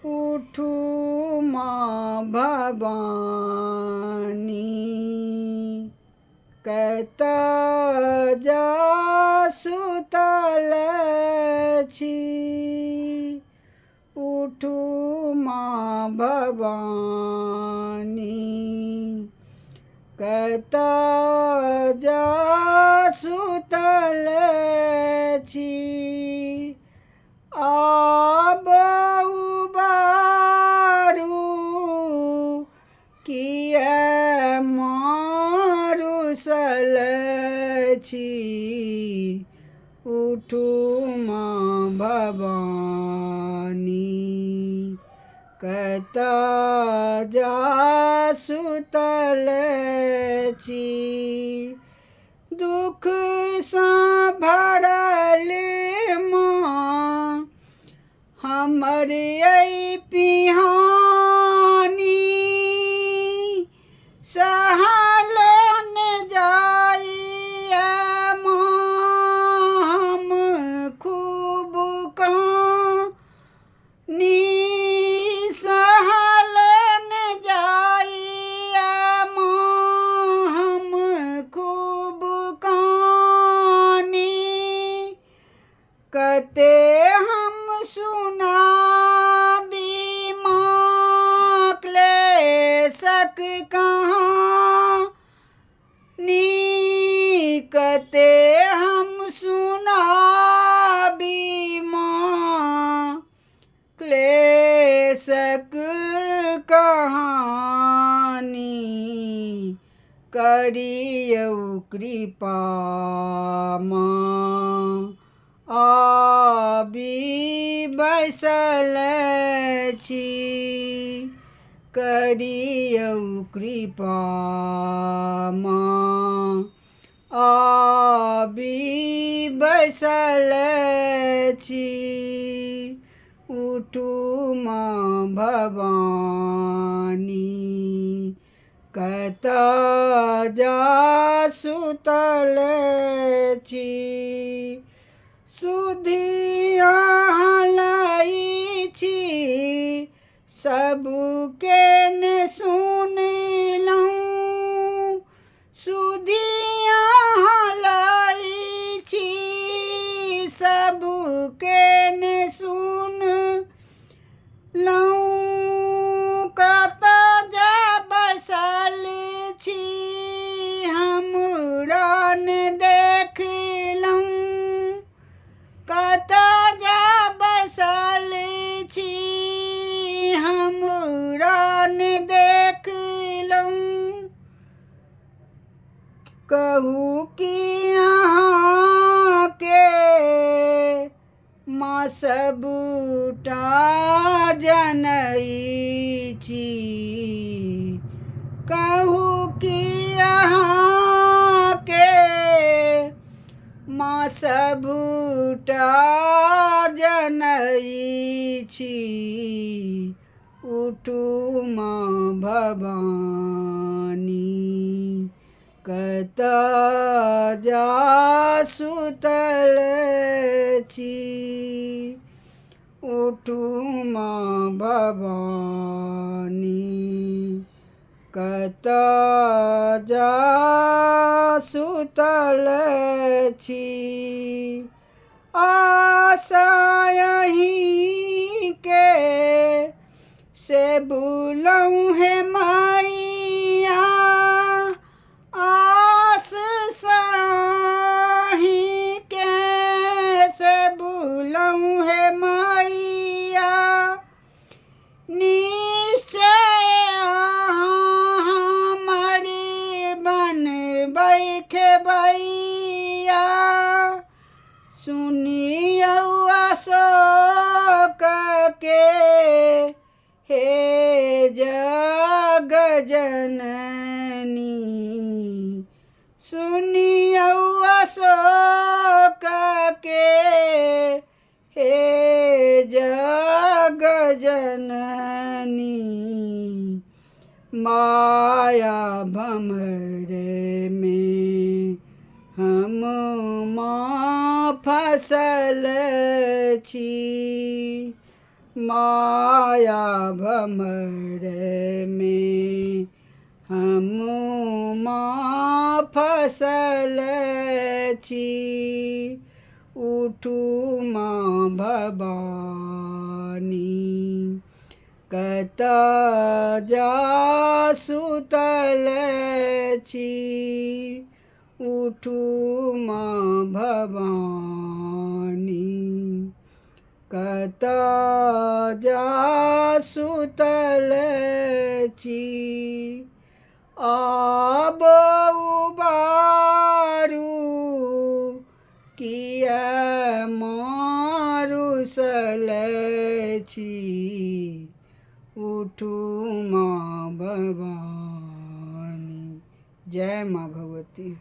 उठू माँ भवानी, कतऽ जा सुतल छी। उठू माँ भवानी, कतऽ जा सुतल छी। आब उबारू किए मारुसल छी। उठू माँ भवानी, कतऽ जा सुतल छी। दुःखसँ भरल माँ हमर अइ पिहानी, सहलो ने जाइए माँ हम खूब कानी, सहलो ने जाइए माँ हम खूब कानी। कते हम सुनाबी माँ क्लेशक कहानी, कते हम सुनाबी माँ क्लेशक कहानी। करियौ कृपा माँ आबि बैसल छी। करियौ कृपा माँ आबि बैसल छी। उठू माँ भवानी, कतऽ जा सुतल छी। सुधि अहाँ लै छी सबके ने सुनलहुँ, सुधि अहाँ लै छी सबके ने सुनलहुँ। कतऽ जा बसल छी हमरा ने देखलहुँ, कतऽ जा बसल छी हमरा ने देखलहुँ। कहू कि अहाँके माँ सबटा जनै छी। कहू कि अहाँके माँ सबटा जनै छी। उठू माँ भवानी, कतऽ जा सुतल छी। उठू माँ भवानी, कतऽ जा सुतल छी। आशा अहीँके से बुलहुँ हे मैया, आस साहीँके से बुलहुँ हे मैया। निश्चय अहाँ हमर बनबै खेबैया। सुनियौ अशोक के हे जग जननी, सुनियौ अशोक के हे जग जननी। माया भमरे में हम माँ फसल छी। माया भमरमे हम माँ फसल छी। उठू माँ भवानी, कतऽ जा सुतल छी। उठू माँ भवानी, कतऽ जा सुतल छी। आब उबारू किए मारुसल छी। उठू माँ भवानी। जय माँ भगवती।